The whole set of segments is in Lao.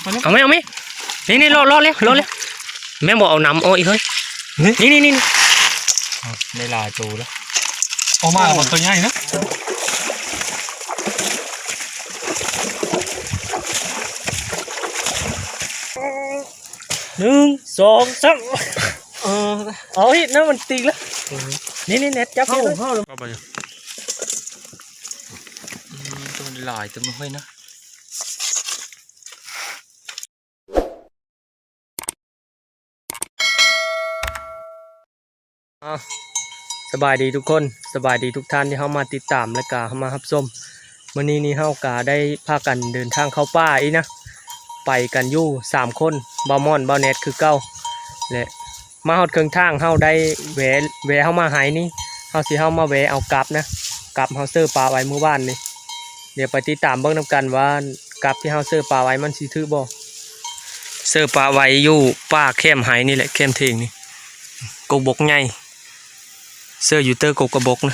ເອົາໄໝ ເອົາໄໝ ນີ້ໆ ເລາະ ເລາະແລ້ວ ເລາະແລ້ວ ແມ່ນບໍ່ ເອົານ້ຳອອກອີກເຮີ້ຍ ນີ້ ນີ້ໆໆ ໄດ້ຫຼາຍໂຕແລ້ວ ອອກມາແລ້ວ ໂອ້ ໂຕໃຫຍ່ນະ ໜຶ່ງ ສອງ ສາມ ເອີ ເອົາອີກນະ ມັນຕິງແລ້ວ ນີ້ໆ ແນັດຈັບ ເອົາ ເອົາ ເອົາ ອືມ ໂຕຫຼາຍເຕີບເຮີ້ຍນະ. ອ່າ ສະບາຍດີທຸກຄົນ ສະບາຍດີທຸກທ່ານທີ່ເຂົ້າມາຕິດຕາມ ແລະກະເຂົ້າມາຮັບຊົມ. ມື້ນີ້ນີ້ເຮົາກະໄດ້ພາກັນເດີນທາງເຂົ້າປ່າອີກນະ ໄປກັນຢູ່ສາມຄົນ ບ່າວມ່ອນ ບ່າວແນັດຄືເກົ່າ ແລະມາຮອດເຄິ່ງທາງເຮົາໄດ້ແວະ ແວະເຂົ້າມາໄຮ່ນີ້ ເຮົາຊິເຂົ້າມາແວະເອົາກັບນະ ກັບເຮົາເຊີປາໄວ້ມື້ວານນີ້. ດຽວໄປຕິດຕາມເບິ່ງນຳກັນວ່າກັບທີ່ເຮົາເຊີປາໄວ້ມັນຊິຖືກບໍ່. ເຊີປາໄວ້ຢູ່ປ່າແຄມໄຮ່ນີ້ແຫຼະ ແຄມເຖງນີ້ ກົກບົກໃຫຍ່ ເຊີຢູ່ເຕີກົກກະບົກນະ.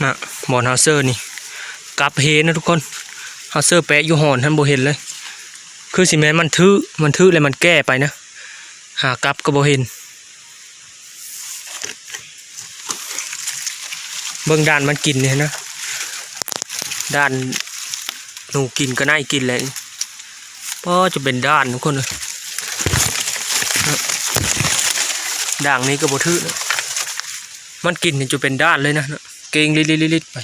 ນະ ບ່ອນເຮົາເຊີນີ້ ກັບເຮນະທຸກຄົນ ເຮົາເຊີແປະຢູ່ຫອນຫັ້ນບໍ່ເຫັນເລີຍ ຄືຊິແມ່ນມັນຖື ມັນຖືແລ້ວມັນແກ່ໄປນະ ຫາກັບກໍບໍ່ເຫັນ. ເບິ່ງດ່ານມັນກິນນີ້ນະ ດ່ານໜູກິນກະໄນກິນແຫຼະ. ປ້າ ຈະເປັນດ່ານທຸກຄົນເອີຍ ດ່າງນີ້ກໍບໍ່ຖືກນະ ມັນກິນນີ້ຈະເປັນດ່ານເລີຍນະ ເກັ່ງລິດໆໆໄປ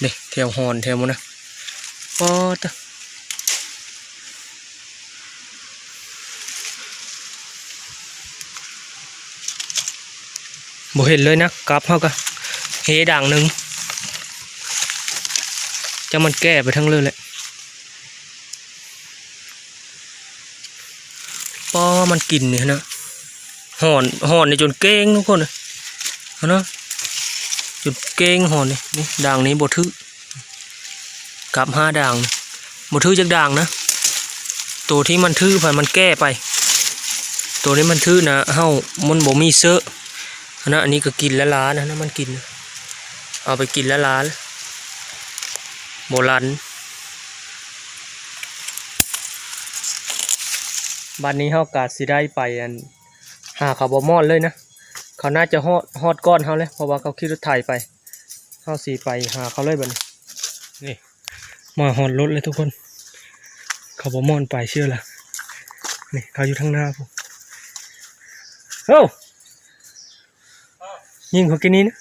ເດ້ ແຖວຫອນແຖວໝູ່ນະ ປ້າ ຕະ ບໍ່ເຫັນເລີຍນະ ກັບເຮົາກະເຮດ່າງໜຶ່ງ ຈັກມັນແກ່ໄປທາງເລີແຫຼະ. ປ້າ ມັນກິນນີ້ນະ ຫອນ ຫອນນີ້ຈົນເກັ່ງທຸກຄົນເອີຍ ຫັ້ນນະ ຈົນເກັ່ງຫອນນີ້ ນີ້ດ່າງນີ້ບໍ່ຖືກ ກັບຫ້າດ່າງ ບໍ່ຖືກຈັກດ່າງນະ ໂຕທີ່ມັນຖືໄປມັນແກ່ໄປ ໂຕນີ້ມັນຖືນະ ເຮົາ ມັນບໍ່ມີເຊີຫັ້ນນະ. ອັນນີ້ກໍກິນລະລານະ ມັນກິນ ເອົາໄປກິນລະລານ ບໍ່ລັນ. ບັດນີ້ເຮົາກະຊິໄດ້ໄປ ອັນ ຫາເຂົາບໍ່ມອດເລີຍນະ ເຂົາໜ້າຈະຮອດ ຮອດກ່ອນເຮົາເລີຍ ເພາະວ່າເຂົາຂີ່ລົດໄຖໄປ ເຮົາຊິໄປຫາເຂົາເລີຍບັດນີ້. ນີ້ ມາຮອດລົດແລ້ວທຸກຄົນ ເຂົາບໍ່ມອດໄປເຊື່ອລະ ນີ້ເຂົາຢູ່ທາງໜ້າພຸ້ນ ໂອ້ ຍິງເຂົາກິນນີ້ນະ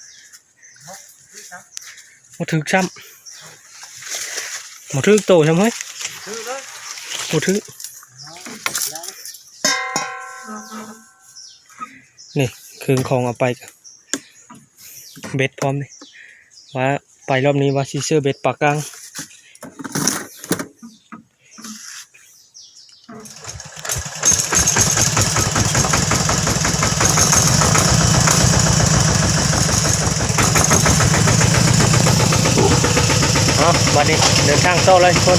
ບໍ່ຖືກຊ້ຳ ບໍ່ຖືກໂຕຊ້ຳເຮີ້ຍ ບໍ່ຖືກ ນີ້ເຄື່ອງຂອງເອົາໄປ ເບັດພ້ອມນີ້ ວ່າໄປລອບນີ້ວ່າຊິເຊື້ອເບັດປາກ້າງ. ເອົາ ບັດນີ້ເດີນທາງຕໍ່ເລີຍທຸກຄົນ.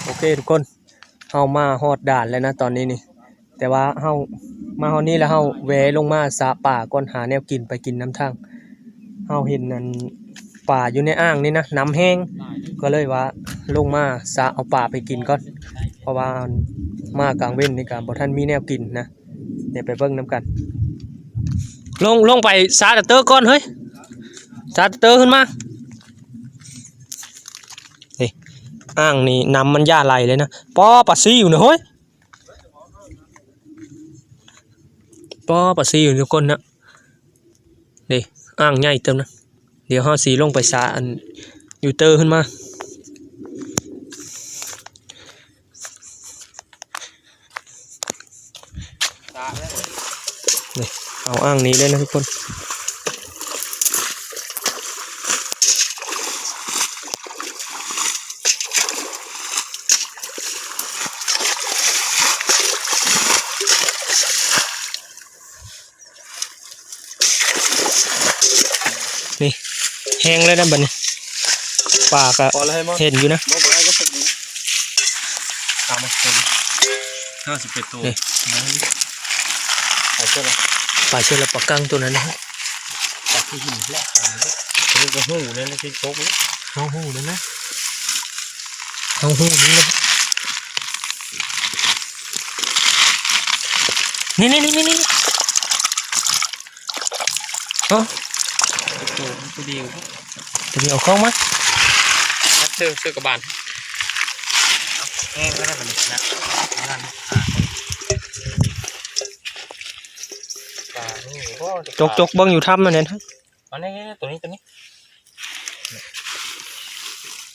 ໂອເຄທຸກຄົນ ເຮົາມາຮອດດ່ານແລ້ວນະຕອນນີ້ນີ້ ແຕ່ວ່າເຮົາມາຮອດນີ້ແລ້ວ ເຮົາແວ່ລົງມາສະປາກ່ອນ ຫາແນວກິນໄປກິນນຳທາງ. ເຮົາເຫັນອັນ ປາຢູ່ໃນອ່າງນີ້ນະ ນ້ຳແຫ້ງ ກໍເລີຍວ່າລົງມາສະເອົາປາໄປກິນກ່ອນ ເພາະວ່າມາກາງເວັນນີ້ກໍບໍ່ທັນມີແນວກິນນະ. ດຽວໄປເບິ່ງນຳກັນ ລົງ ລົງໄປສະຕາເຕີກ່ອນເຮີ້ຍ ສະຕາເຕີຂຶ້ນມາ. ນີ້ ອ່າງນີ້ນ້ຳມັນຢ່າໄຫຼເລີຍນະ. ປໍ ປາຊິວນະເຮີ້ຍ ປໍ ປາຊິວທຸກຄົນນະ. ນີ້ ອ່າງໃຫຍ່ເຕີບນະ. ດຽວເຮົາຊິລົງໄປສະອັນຢູເຕີຂຶ້ນມາ. ນີ້ ເອົາອ່າງນີ້ເລີຍນະທຸກຄົນ. ນີ້ ແຫ້ງແລ້ວນະບັດນີ້ ປາກະ ພໍແລ້ວໃຫ້ໝົດ ເຫັນຢູ່ນະ. ບໍ່ ບໍ່ໄດ້ກໍສຸກນີ້ ເອົາມາ ຫ້າສິບເອັດໂຕ. ນີ້ ປາເຊື່ອລະ ປາເຊື່ອລະ ປາກັງໂຕນັ້ນນະ. ປາທີ່ຫີນແຫຼະ ອັນນີ້ກໍຮູ້ແລ້ວນະ ຊິຕົກແລ້ວ ເຮົາຮູ້ແລ້ວນະ ເຮົາຮູ້ດີແລ້ວ. ນີ້ໆໆໆ ເອົາ ໂຕ ໂຕດຽວ ໂຕດຽວ ເອົາຂອງມາ ເຊື່ອ ເຊື່ອກະບານ ແຫ້ງແລ້ວນະບັດນີ້ນະ. ຈົກໆເບິ່ງຢູ່ຖ້ຳນັ້ນແຫຼະ. ອັນນີ້ ໂຕນີ້ ໂຕນີ້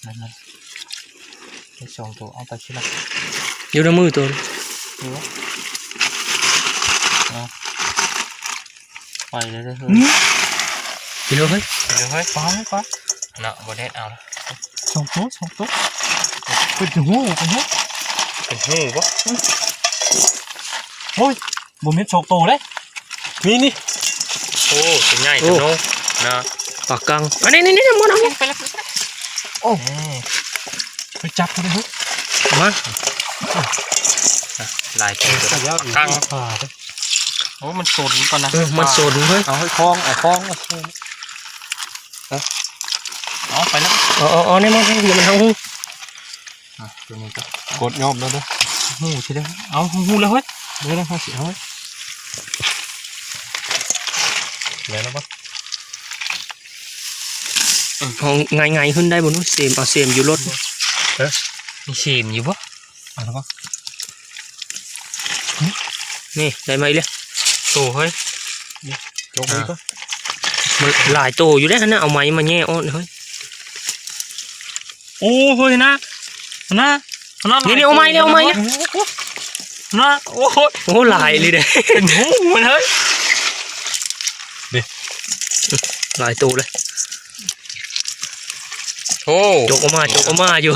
ນັ້ນໆ ໄດ້ສອງໂຕ ເອົາໄປຊິລະ ຢູ່ໃນມືໂຕນີ້ ເອົາ ໄປເລີຍເດີເຮີ້ຍ. ໄປເລີຍເຮີ້ຍ ໄປເລີຍເຮີ້ຍ ໄປ ໄປ ເນາະ ບໍ່ແດດເອົາລະ ສອງໂຕ ສອງໂຕ ເປັນຫູ ເປັນຫູ ເປັນຫູບໍ່? ໂອ້ຍ ບໍ່ແມ່ນສອງໂຕເດ້ ນີ້ ນີ້ ໂອ້ ໂຕໃຫຍ່ ໂອ້ ໂຕໂນນະ ປາກັງ ອັນນີ້ ນີ້ ນີ້ ໝົດເອົາ ໄປລະ ໂອ້ ໄປຈັບເຂົາເດ້ເຮີ້ຍ ມາ ຫຼາຍໂຕ ປາກັງ ໂອ້ ມັນສົນກ່ອນນະ ເອີ ມັນສົນເຮີ້ຍ ເອົາໃຫ້ຄອງ ເອົາຄອງ ເອົາຄອງ ເອົາໄປລະ ເອົາ ເອົາ ເອົານີ້ມາ ດຽວມັນເອົາຫູ ອ່ະ ໂຕນີ້ກໍກົດຍອບແລ້ວເດີ ຫູຊິໄດ້ ເອົາຫູແລ້ວເຮີ້ຍ ເດີນະ ເຮົາຊິເອົາ ແມ່ນແລ້ວບໍ່? ເຮົາໄງໆຂຶ້ນໄດ້ບໍ່ເນາະ ເສມ ເອົາເສມຢູ່ລົດ ເອີ ມີເສມຢູ່ບໍ່? ເອົາແລ້ວບໍ່? ນີ້ ໄດ້ມາອີກແລ້ວ ໂຕເຮີ້ຍ ຈົກມັນກໍ ມັນຫຼາຍໂຕຢູ່ເດ້ຫັ້ນນະ ເອົາໄມ້ມາແຍ່ອອກເຮີ້ຍ. ໂອ້ ເຮີ້ຍ ນະ ນະ ນະ ນີ້ໆ ເອົາໃໝ່ ນີ້ເອົາໃໝ່ ນະ ໂອ້ໂຫ ໂອ້ ຫຼາຍອີ່ຫຼີເດ້ ເປັນຫູມັນເຮີ້ຍ ນີ້ ຫຼາຍໂຕເລີຍ ໂອ້ ຈົກອອກມາ ຈົກອອກມາຢູ່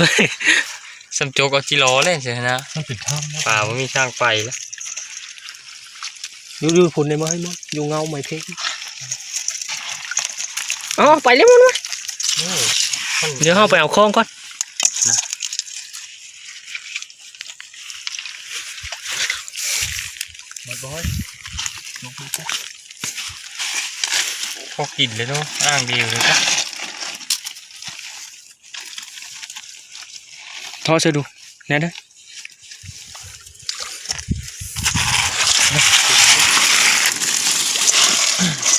ສ່ຳຈົກເອົາຈີລໍເລີຍຊີ້ນະ ມັນເປັນຖ້ຳນະ ປາບໍ່ມີທາງໄປລະ. ຢູ່ ຢູ່ພຸ້ນໄດ້ບໍ່ ໃຫ້ໝົດ ຢູ່ເງົາໄມ້ເພັກ ເອົາ ໄປເລັວ ໝົດ ໂອ້ ດຽວເຮົາໄປເອົາຂອງກ່ອນນະ ໝົດບໍ່ ເຮີ້ຍ ພໍກິນເລີຍເນາະ ອ່າງດຽວເລີຍຈ້ະ. ທໍ່ໃສ່ດູແນ່ເດີ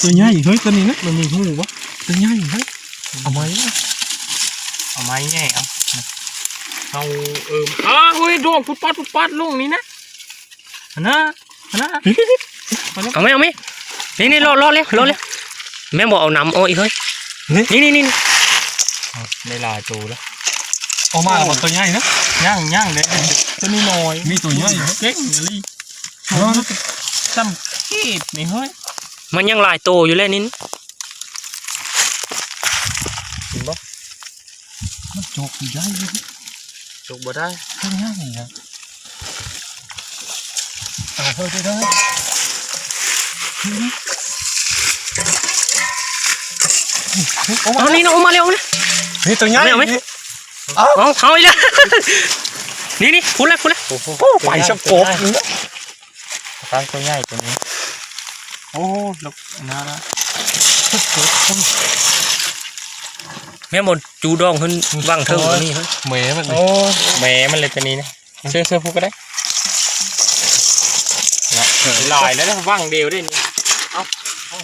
ຕົວໃຫຍ່ເຮີ້ຍ ຕົວນີ້ນະ ມັນມີຫູບໍ່? ຕົວໃຫຍ່ເຮີ້ຍ ເອົາໄມ້ ເອົາໄມ້ແຍ່ ເອົາ ເອົາ ເອີ ອ້າ ໂອ້ຍ ດອກ ປຸດປັດ ປຸດປັດ ລົງນີ້ນະ ຫັ້ນນະ ຫັ້ນນະ ເອົາໄມ້ ເອົາໄມ້ ນີ້ໆ ລໍ ລໍເລັວ ລໍເລັວ ແມ່ນບໍ່ ເອົານ້ຳອອກອີກເຮີ້ຍ ນີ້ ນີ້ໆໆ ໄດ້ຫຼາຍໂຕແລ້ວ ອອກມາແລ້ວບໍ່ ໂອ້ ຕົວໃຫຍ່ນະ ຍັງ ຍັງເດ້ ຕົວນ້ອຍໆ ມີຕົວໃຫຍ່ ເກັ່ງອີ່ຫຼີ ສ່ຳກີບນີ້ເຮີ້ຍ ມັນຍັງຫຼາຍໂຕຢູ່ແຫຼະນີ້ ເຫັນບໍ່? ມັນຈົກໃຫຍ່ຢູ່ ຈົກບໍ່ໄດ້ ຕົວໃຫຍ່ນະ ເອົາເຮີ້ຍ ເດີ ເອົານີ້ນະ ອອກມາແລ້ວນະ ນີ້ຕົວໃຫຍ່ ເອົາໄວ້ ເອົາ ເອົາອີກແລ້ວ ນີ້ໆ ພຸ້ນແຫຼະ ພຸ້ນແຫຼະ ໂອ້ໂຫ ໂອ້ ໄປສະກົບ ປາກັງຕົວໃຫຍ່ຕົວນີ້ ໂອ້ ລົກ ອັນນັ້ນນະ. ແມ່ນບໍ່? ຈູດອງຂຶ້ນວັງເທິງກໍມີເຮີ້ຍ. ແມ່ມັນ ໂອ້ ແມ່ມັນເລີຍຕົວນີ້ນະ. ເຊື່ອ ເຊື່ອຜູ້ກໍໄດ້ນະ. ຫຼາຍແລ້ວນະ ວັງດຽວເດ້ນີ້. ເອົ້າ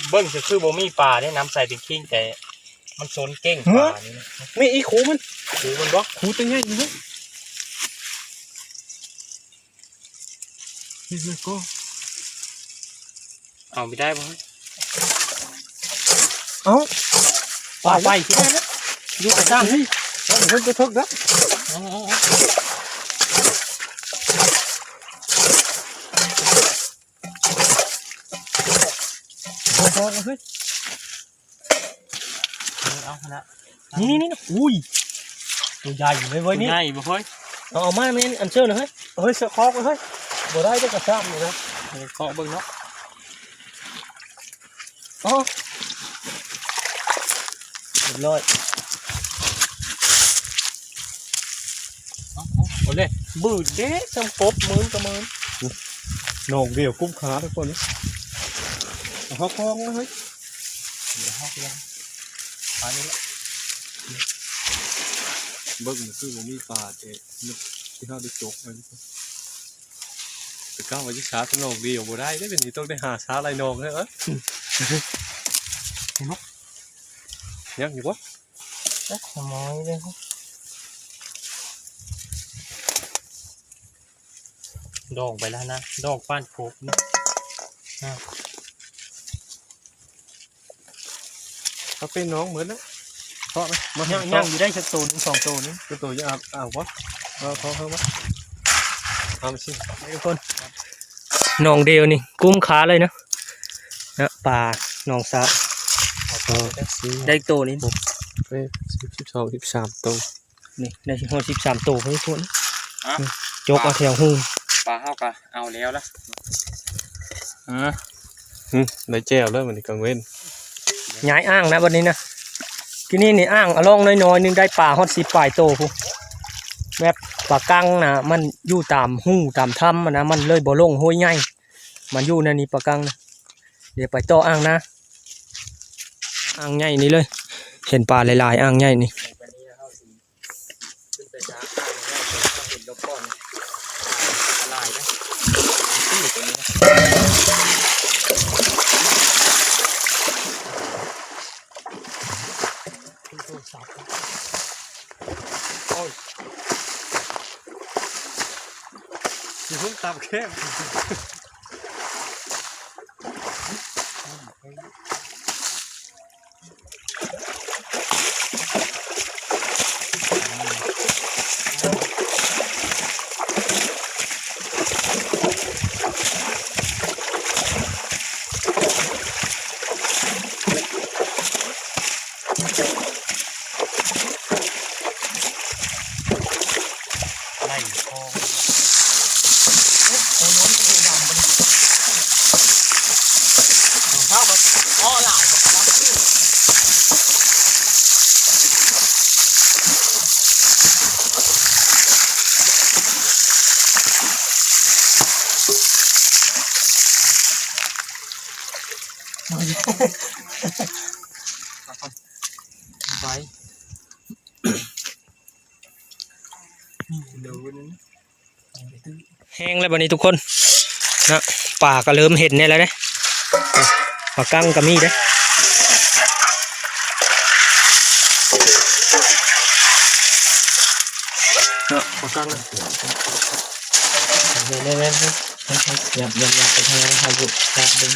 ເບິ່ງ ຄືບໍ່ມີປາເດ້. ນ້ຳໃສເປັນຄີງ ແຕ່ມັນຊົນເກັ່ງປານີ້ນະ. ມີອີກ ຄູມັນ ຄູມັນບໍ່? ຄູຕົວໃຫຍ່ນີ້. ເຮັດແລ້ວກໍ ເອົາໄປໄດ້ບໍ່? ເອົ້າ ປາໄປ ໄປ ຢູ່ກະຊາກນີ້ ເອົາ ເພິ່ນໄປເຖິກເດີ. ເອົາ ເອົາ ເອົາ ເອົາ ເອົາ ເອົາ ເອົາ ເອົາ ເອົາ ເອົາ ເອົາ ເອົາ ເອົາ ເອົາ ເອົາ ເອົາ ເອົາ ເອົາ ນີ້ ນີ້ ນີ້ ອຸ້ຍ ຕົວໃຫຍ່ເລີຍເວີຍ ຕົວໃຫຍ່ບໍ່ເຮີ້ຍ. ເອົາ ເອົາມາແມ່ນອັນເຊີນເຮີ້ຍ. ເຮີ້ຍ ເສື້ອຄອກເຮີ້ຍ ບໍ່ໄດ້ເດ້ ກະຊາກນີ້ນະ. ເອີ ເຄາະເບິ່ງເນາະ. ອໍ ຮຽບຮ້ອຍ. ເອົາ ເອົາ ເອົາເລີຍ ບືດເດ້ ຊ່ຳກົບ ໝື່ນກໍໝື່ນ. ອືມ ໜອງດຽວກຸ້ມຄ່າທຸກຄົນ. ເອົາເຮົາຄອງເລີຍເຮີ້ຍ. ດຽວເຮົາເປັນ ປານີ້ແຫຼະ ເບິ່ງຄືບໍ່ມີປາ ແຕ່ທີ່ເຮົາໄດ້ຈົກໄວ້. ແຕ່ກະວ່າຊິຊາໜອງດຽວບໍ່ໄດ້ເດ້ ເປັນຊິຕ້ອງໄດ້ຫາຊາຫຼາຍໜອງເດີ້. ເອີ ເຫັນບໍ່? ຍັງຢູ່ບໍ່? ຈັກສະໝອຍເດ້. ດອງໄປແລ້ວນະ ດອງປານໂຄກນະ. ເອົາເປັນໜອງໝົດນະ. ເພາະມາ ມາ ຍັງ ຍັງຢູ່ໄດ້ ສັກໂຕໜຶ່ງ ສອງໂຕນີ້ ຕົວໂຕ ເອົາ ເອົາບໍ່? ເອົາ ເອົາ ເອົາມາ ເອົາມາຊິ ທຸກຄົນ. ໜອງດຽວນີ້ກຸ້ມຄ່າເລີຍນະ ນະ ປາໜອງສາ. ເອົາ ໄດ້ໂຕນີ້ ຫົກ ແປດ ສິບ ສິບສອງ ສິບສາມໂຕ. ນີ້ໄດ້ຮອດສິບສາມໂຕເພິ່ນທຸກຄົນ. ຮະ? ຈົກເອົາແຖວຫູ. ປາເຮົາກະເອົາແລ້ວລະ. ອາ ຫຶ ໄດ້ແຈ່ວແລ້ວບັດນີ້ກາງເວັນ. ຍ້າຍອ່າງນະບັດນີ້ນະ. ກີ້ນີ້ນີ້ອ່າງອາລອງນ້ອຍໆໜຶ່ງ ໄດ້ປາຮອດສິບປາຍໂຕພຸ້ນ. ແບບປາກັງນະ ມັນຢູ່ຕາມຮູຕາມຖ້ຳຫັ້ນນະ ມັນເລີຍບໍ່ລົງຫ້ວຍໃຫຍ່ ມັນຢູ່ໃນນີ້ປາກັງນະ. ດຽວໄປຕໍ່ອ່າງນາ ອ່າງໃຫຍ່ນີ້ເລີຍ ເຫັນປາຫຼາຍໆ ອ່າງໃຫຍ່ນີ້. ຂຶ້ນໄປຊາ ເຫັນລົບກ່ອນ ອັນຕະລາຍເດ້ ໂອ້ຍ ຊິເພິ່ງຕັບແຄບ. ໄລ່ຄອງ ໂອ້ຍ ໂອ້ຍ ໂອ້ຍ ດຳບັດນີ້ ເອົາ ກໍ ອໍ ຫຼາຍ ໄປ ແຮງແລ້ວບັດນີ້ທຸກຄົນນະ ປາກໍເລີ່ມເຫັນແດ່ແລ້ວເດ້ ປາກັງກໍມີເດ້ ເນາະ ປາກັງນະ ເຫັນແລ້ວ ແມ່ນໆ ຍັບໆໆ ໄປທາງນັ້ນ ເຮົາຢູ່ ຈະເບິ່ງ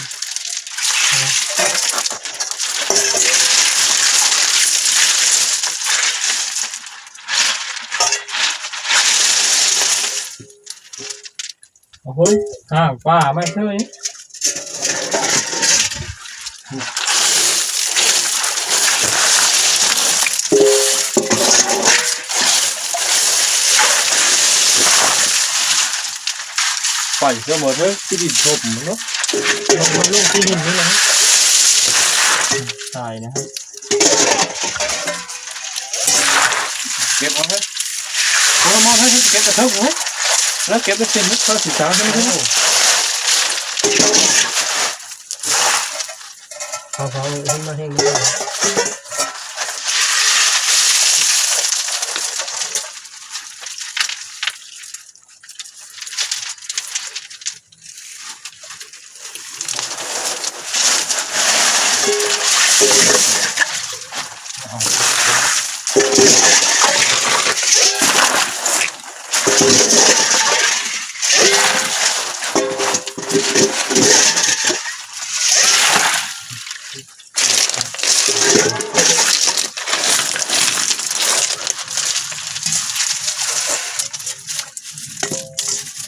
ໂອ້ໂຫ ຫາງປາມາເຊີຍ ໄປເສຍໝົດເລີຍ ທີ່ດິນຖົມເນາະ ລົງ ລົງທີ່ດິນນີ້ນະ ຕາຍນະ. ເກັບເອົາເຮີ້ຍ ໂອ້ຍ ມອດເຮີ້ຍ ເກັບກະເທິກເຮີ້ຍ ແລ້ວເກັບໄດ້ເຕັມເຮີ້ຍ ເຂົາຊິສາເຮີ້ຍ ເຂົາ ເຂົາເອົາມາແຮງນີ້.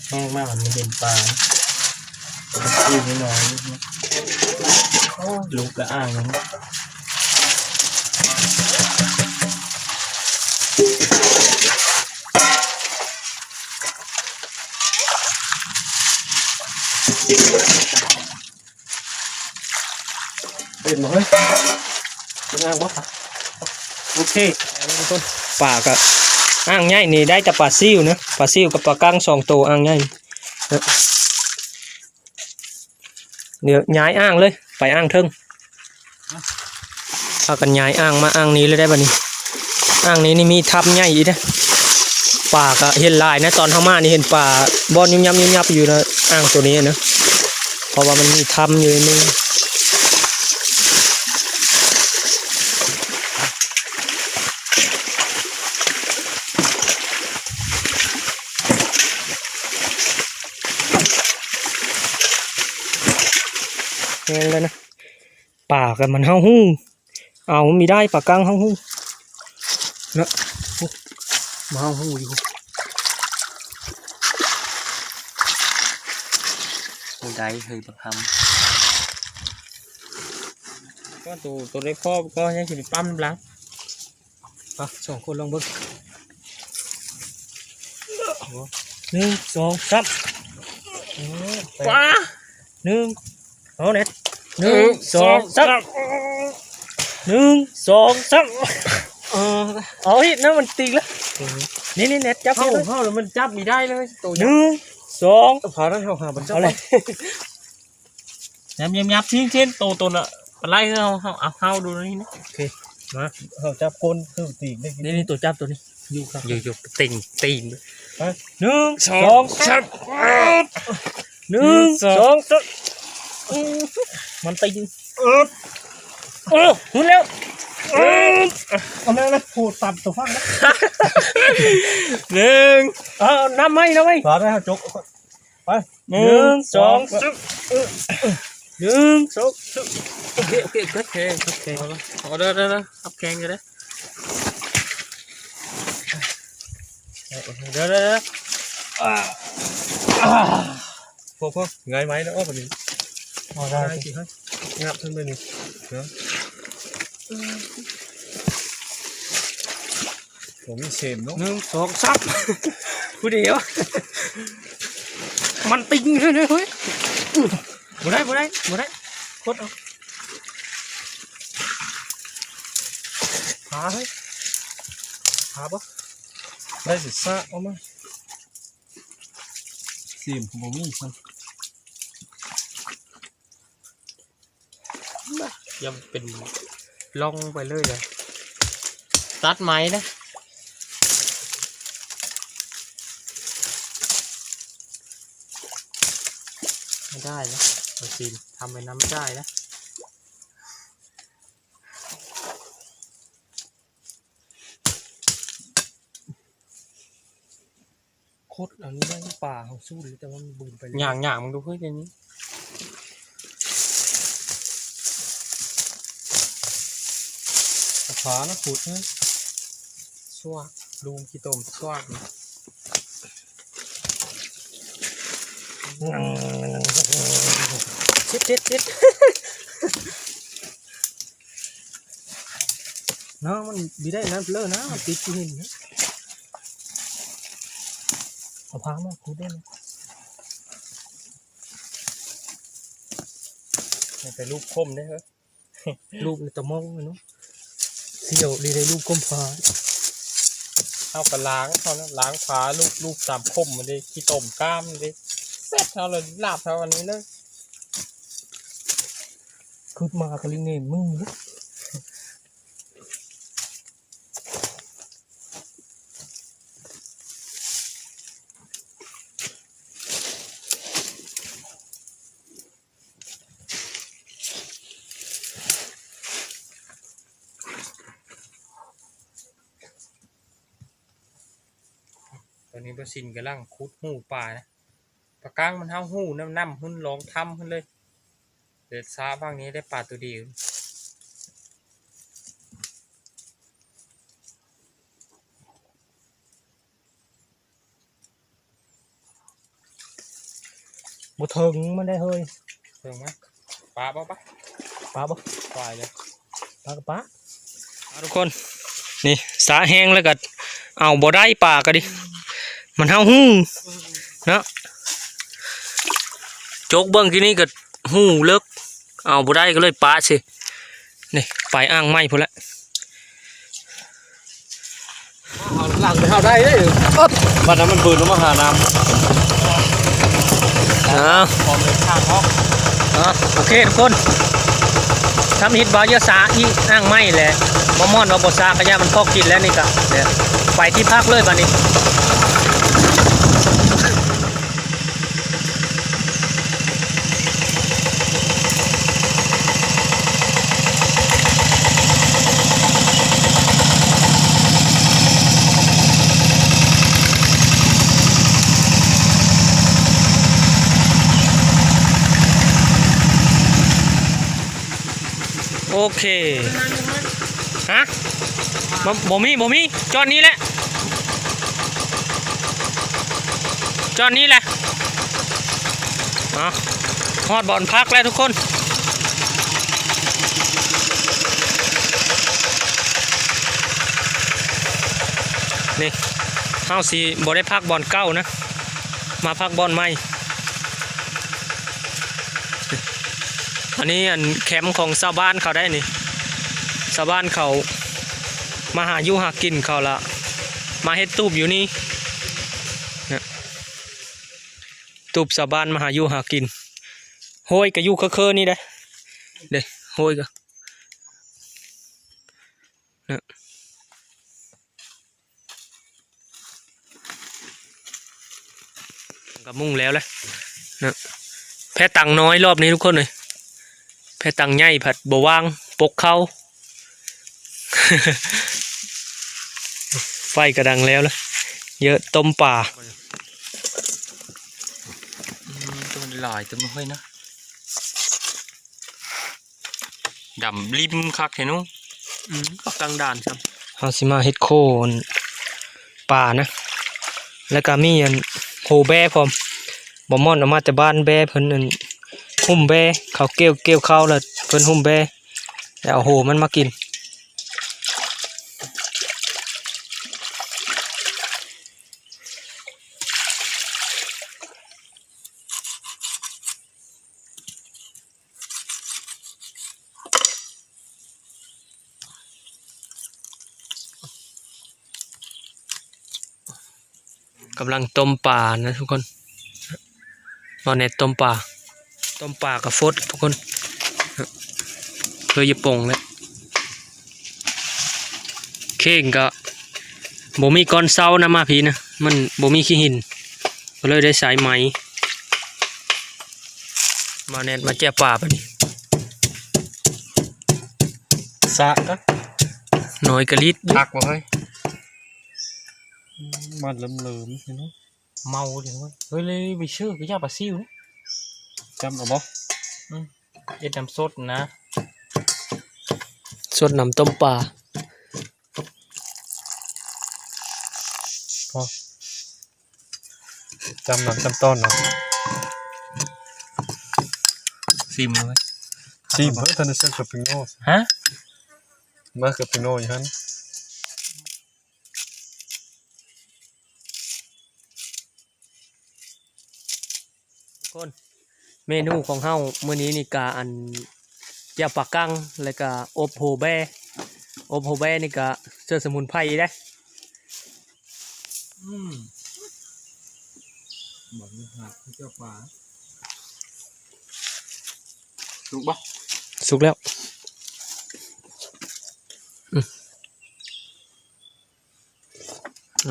ແຮງມາກມັນເຫັນປາ ປາຊິວນ້ອຍໆ ໂອ້ຍ ລົງກະອ່າງ. ເປັນບໍ່ເຮີ້ຍ? ເປັນອ່າງບໍ່? ໂອເຄ ທຸກຄົນ ປາກະອ່າງໃຫຍ່ນີ້ໄດ້ແຕ່ປາຊິວນະ ປາຊິວກັບປາກັງສອງໂຕ ອ່າງໃຫຍ່. ດຽວຍ້າຍອ່າງເລີຍ ໄປອ່າງເທິງ ພາກັນຍ້າຍອ່າງມາອ່າງນີ້ເລີຍໄດ້ບັດນີ້. ອ່າງນີ້ນີ້ມີຖ້ຳໃຫຍ່ອີກເດ້ ປາກະເຫັນຫຼາຍນະ ຕອນເຮົາມານີ້ເຫັນປາບ່ອນຍຸບຍັບຍຸບຍັບຢູ່ນະ ອ່າງໂຕນີ້ນະ ເພາະວ່າມັນມີຖ້ຳຢູ່ໃນນີ້. ແຮງແລ້ວນະ ປາກະມັນເຮົາຮູ້ ເອົາ ມັນມີໄດ້ປາກັງເຮົາຮູ້ນະ ມາເຮົາຮູ້ຢູ່ ບໍ່ໄດ້ເຮີ້ຍ ບັກຫຳ. ກໍໂຕ ໂຕໄດ້ພໍກໍຍັງຊິໄປປ້ຳນຳຫຼັງ. ມາ ສອງຄົນລອງເບິ່ງ ໜຶ່ງ ສອງ ສາມ ເອີ ໄປ ປາ ໜຶ່ງ ເອົາແໜ້ ໜຶ່ງ ໜຶ່ງ ສອງ ສາມ ສາມ ໜຶ່ງ ສອງ ສາມ ເອີ ເອົາອີກນະ ມັນຕິງແລ້ວ ເອີ ນີ້ໆ ແໜ້ ຈັບ ເຮົາ ເຮົາລະມັນຈັບບໍ່ໄດ້ເລີຍ ໂຕ ໜຶ່ງ ສອງ ເອົາ ພາໃຫ້ເຮົາຫາມັນຈັບ ເອົາແຫຼະ. ຫຍັບໆໆ ຊີ້ນໆ ໂຕ ໂຕນະ ປາໄຫຼ ເຮົາ ເຮົາ ເອົາ ເຮົາດູນີ້ນະ ໂອເຄ ມາ ເຮົາຈັບກົ້ນຄືຕີນນີ້ ນີ້ໆ ໂຕຈັບໂຕນີ້ ຢູ່ຄັບ ຢູ່ໆ ຕີນ ຕີນ ມາ ໜຶ່ງ ສອງ ສາມ ໜຶ່ງ ສອງ ສາມ ມັນຕີນ ເອີ ໂອ້ ຫຸນແລ້ວ ເອີ ເອົາແລ້ວ ໂຫ ຕັດໂຕຟັງນະ ໜຶ່ງ ເອົາ ນຳໃໝ່ ນຳໃໝ່ ບາດໃຫ້ເຮົາຈົກ ໄປ ໜຶ່ງ ໜຶ່ງ ສອງ ສາມ ສາມ ເອີ ໜຶ່ງ ສອງ ສາມ ໂອເຄ ໂອເຄ ໂອເຄ ໂອເຄ ເອົາເດີ ເດີ ເດີ ຮັບແຂງຢູ່ເດີ ເດີ ເດີ ເດີ ອ່າ ອ່າ ພໍ ພໍ ຫງາຍໄມ້ແລ້ວ ເອົາບາດນີ້ ພໍໄດ້ ໄດ້ຊິ ຫະ ຫຍັບເທິງໄປນີ້ ເນາະ. ບໍ່ມີເຊນເນາະ ໜຶ່ງ ສອງ ສາມ ຜູ້ດຽວ ມັນຕິງເຮີ້ຍ ເຮີ້ຍ ບໍ່ໄດ້ ບໍ່ໄດ້ ບໍ່ໄດ້ ຄົດເອົາ ຫາເຮີ້ຍ ຫາບໍ່ ໄດ້ຊິຊະເອົາມາ ເຊນກໍບໍ່ມີຊັ້ນ. ຢ່າເປັນລ່ອງໄປເລີຍເດີ ຕັດໄມ້ນະ ໄດ້ນະ ເອົາຊີ້ນທຳໄປນຳໄດ້ນະ. ຄົດອັນນີ້ໄດ້ປາເຮົາສູນ ແຕ່ວ່າມັນບືນໄປແລ້ວ ຍ່າງໆ ເບິ່ງດູເຮີ້ຍ ດຽວນີ້ ເອົາຝາມາຂຸດເຮີ້ຍ ສວາກ ລູມຂີ້ຕົມສວາກ ເຈັບ ເຈັບ ເຈັບ ເນາະ ມັນບໍ່ໄດ້ນັ້ນເລີຍນະ ມັນຕິດຢູ່ຫີນນະ ເອົາຝາມາຂຸດເດີ ໃຫ້ໄປລູບຄົມເດີເຮີ້ຍ ລູບຕະມອງເນາະ ສຽວດີໄດ້ລູບຄົມຝາ ເຮົາກໍລ້າງເຮົານະ ລ້າງຝາ ລູບ ລູບຕາມຄົມມັນເດ້ ຂີ້ຕົມກ້າມມັນເດ້ ເສັດ ເຮົາລະລາບເທົ່າອັນນີ້ເລີຍ. ຂຶ້ນມາກໍລິເນມມຶງ. ຕອນນີ້ບ່າວສິນກຳລັງຂຸດຮູປານະ. ປາກາງມັນເຮົາຮູ້ນຳ ນຳຫຶ້ນລອງທຳຫຶ້ນເລີຍ. ແຕ່ຊາວຝັ່ງນີ້ໄດ້ປາໂຕດຽວ. ບໍ່ເຖິງມັນໄດ້ເຮີ້ຍ. ເຖິງໄໝ? ປາບໍ່ປະ? ປາບໍ່? ປາເລີຍ ປາກໍປາ. ເອົາ ທຸກຄົນ ນີ້ສາແຫ້ງແລ້ວກໍເອົາບໍ່ໄດ້ ປາກໍດີ ມັນເຫົ່າຫູເນາະ. ຈົກເບິ່ງກີ້ນີ້ກໍຫູເລິກ ເອົາບໍ່ໄດ້ກໍເລີຍປະຊິ. ນີ້ໄປອ່າງໃໝ່ພຸ້ນແຫຼະ. ເອົາຫຼັງໄປເຮົາໄດ້ເດ້. ບັດນັ້ນມັນບືນລົງມາຫານ້ຳ. ເອົາ ພ້ອມເດີນທາງອອກ. ເອົາ ໂອເຄທຸກຄົນ ທຳອິດວ່າຢ່າສາອີກອ່າງໃໝ່ແຫຼະ ບໍ່ມ່ອນວ່າບໍ່ສາກະຢ່າ ມັນພໍກິນແລ້ວ. ນີ້ກະ ໄປທີ່ພັກເລີຍບາດນີ້. ໂອເຄ ຮະ ບໍ່ ບໍ່ມີ ບໍ່ມີ ຈອດນີ້ແຫຼະ ຈອດນີ້ແຫຼະ. ເອົາ ຮອດບ່ອນພັກແລ້ວທຸກຄົນ. ນີ້ ເຮົາຊິບໍ່ໄດ້ພັກບ່ອນເກົ່ານະ ມາພັກບ່ອນໃໝ່. ອັນນີ້ອັນແຄມຂອງຊາວບ້ານເຂົາໄດ໋ນີ້ ຊາວບ້ານເຂົາມາຫາຢູ່ຫາກິນ ເຂົາລະມາເຮັດຕູບຢູ່ນີ້ນະ ຕູບຊາວບ້ານມາຫາຢູ່ຫາກິນ. ໂຮຍກໍຢູ່ເຄີໆນີ້ເດ້ ເດ້ ໂຮຍກໍ ນະ ກໍມຸງແລ້ວແຫຼະນະ. ແພຕັງນ້ອຍລອບນີ້ທຸກຄົນເອີຍ ແພຕັງໃຫຍ່ພັດບໍ່ວ່າງປົກເຂົ້າ. ໄຟກໍດັງແລ້ວລະ ເຍາະຕົ້ມປາ. ອືມ ໂຕຫຼາຍເຕີບເຮີ້ຍນະ. ດຳລິມຄັກແທ້ເນາະ. ອືມ ປາກາງດ່ານຊ້ຳ. ເຮົາຊິມາເຮັດໂຄອັນປານະ ແລ້ວກະມີອັນໂຮແບ້ພ້ອມ. ບໍ່ມ່ອນເອົາມາແຕ່ບ້ານແບ້ເພິ່ນ ອັນຫຸ້ມແບ້ ເຂົາກ່ຽວ ກ່ຽວເຂົ້າແລ້ວເພິ່ນຫຸ້ມແບ້ ແລ້ວເອົາໂຮມັນມາກິນ. ກຳລັງຕົ້ມປານະທຸກຄົນ ບ່າວແນດຕົ້ມປາ ຕົ້ມປາກະຟົດທຸກຄົນ ເພື່ອຈະປົງແຫຼະ. ເຂ່ງກະບໍ່ມີກ້ອນເສົານຳ ມາພີ້ນະ ມັນບໍ່ມີຂີ້ຫີນ ກໍເລີຍໄດ້ໃຊ້ໄມ້. ບ່າວແນດມາແຈ່ວປາບາດນີ້ ສາກະ ນ້ອຍກະລິດ ຄັກບໍ່ເຮີ້ຍ? ມັນເຫຼີມໆ ເຫັນບໍ່? ເມົາເດເວີຍ. ເຮີ້ຍ ໄປຊື້ກະຢ່າປາຊິວ ຈ້ຳເອົາບໍ່? ອືມ ເຮັດນ້ຳສົດນະ ສົດນ້ຳຕົ້ມປາ. ພໍ ຈ້ຳນ້ຳຈ້ຳຕ້ອນເນາະ. ຊີມເລີຍ ຊີມເບິ່ງ ທັນໄດ້ໃສ່ເກືອປິໂນ. ຮະ? ມາເກືອປິໂນຢູ່ຫັ້ນ. ທຸກຄົນ ເມນູຂອງເຮົາມື້ນີ້ນີ້ກະ ອັນ ແຈ່ວປາກັງ ແລ້ວກະອົບໂຮແບ້ ອົບໂຮແບ້ນີ້ກະເສີມສະໝຸນໄພອີກເດ້. ອືມ ບັກນີ້ຫາກເຈົ້າປາ ສຸກບໍ່? ສຸກແລ້ວ. ອືມ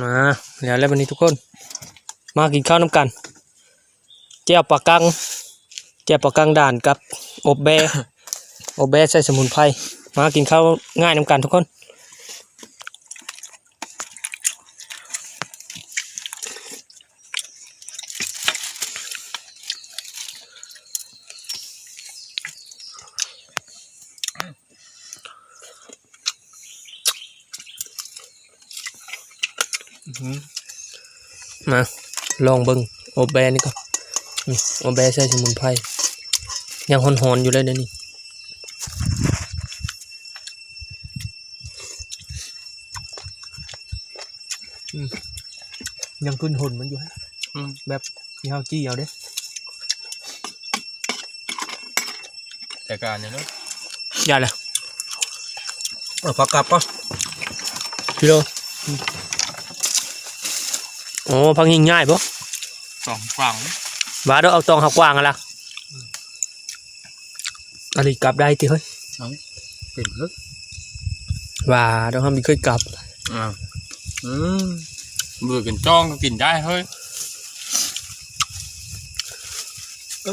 ອ່າ ແລ້ວແຫຼະບັດນີ້ທຸກຄົນ ມາກິນເຂົ້ານຳກັນ. ແຈ່ວປາກັງ ແຈ່ວປາກັງດ່ານກັບອົບແບ້ ອົບແບ້ໃສ່ສະໝຸນໄພ. ມາກິນເຂົ້າງາຍນຳກັນທຸກຄົນ. ອືມ ມາລອງເບິ່ງອົບແບ້ນີ້ກ່ອນ. ນີ້ ເອົາແບະໃສ່ສະໝຸນໄພ ຍັງຮ້ອນໆຢູ່ເລີຍດຽວນີ້. ອືມ ຍັງຂຶ້ນຫົນມັນຢູ່ ອືມ ແບບທີ່ເຮົາຈີ່ເອົາເດ້ ແຕ່ການນີ້ເນາະ ຢ່າລະ ເອົາຜັກກັບກ່ອນ ກິໂລ ໂອ້ ຜັກຍິງຍ້າຍບໍ່ ສອງຝັ່ງ ວ່າດອກ ເອົາຕອງເຮົາກວ້າງຫັ້ນລະ. ອັນນີ້ກັບໄດ້ຕິເຮີ້ຍ ເອົາ ເປັນເຮີ້ຍ ວ່າດອກ ເຮົາມີເຄີຍກັບ ອ້າວ ອືມ ເບື່ອກິນຈ້ອງກໍກິນໄດ້ເຮີ້ຍ ເອີ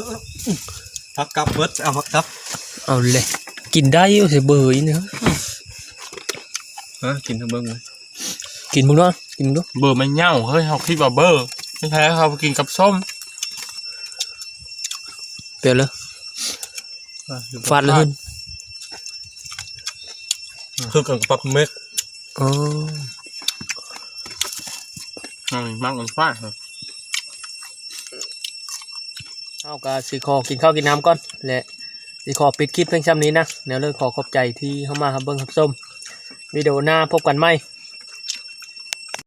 ຜັກກັບເບິດ ເອົາຜັກກັບ ເອົາເລີຍ ກິນໄດ້ຢູ່ຊິເບີອີ່ນີ້ ຮະ ກິນເບິ່ງເລີຍ ກິນເບິ່ງເນາະ ກິນເບິ່ງດູ ເບີມັນເຫຍົາເຮີ້ຍ ເຮົາຄິດວ່າເບີ ທີ່ແທ້ເຮົາໄປກິນກັບສົ້ມ ປຽນເລີຍ ອ່ະ ຟາດເລີຍ ຄືກັນກັບປັບເມັກ ອໍ ອັນນີ້ມັກມັນຟາດ ເຮົາກໍຊິຂໍກິນເຂົ້າກິນນ້ຳກ່ອນ ແລະ ຊິຂໍປິດຄລິບພຽງຊ່ຳນີ້ນະ ແນວເລີຍ ຂໍຂອບໃຈທີ່ເຂົ້າມາຮັບເບິ່ງຮັບຊົມ ວິດີໂອໜ້າພົບກັນໃໝ່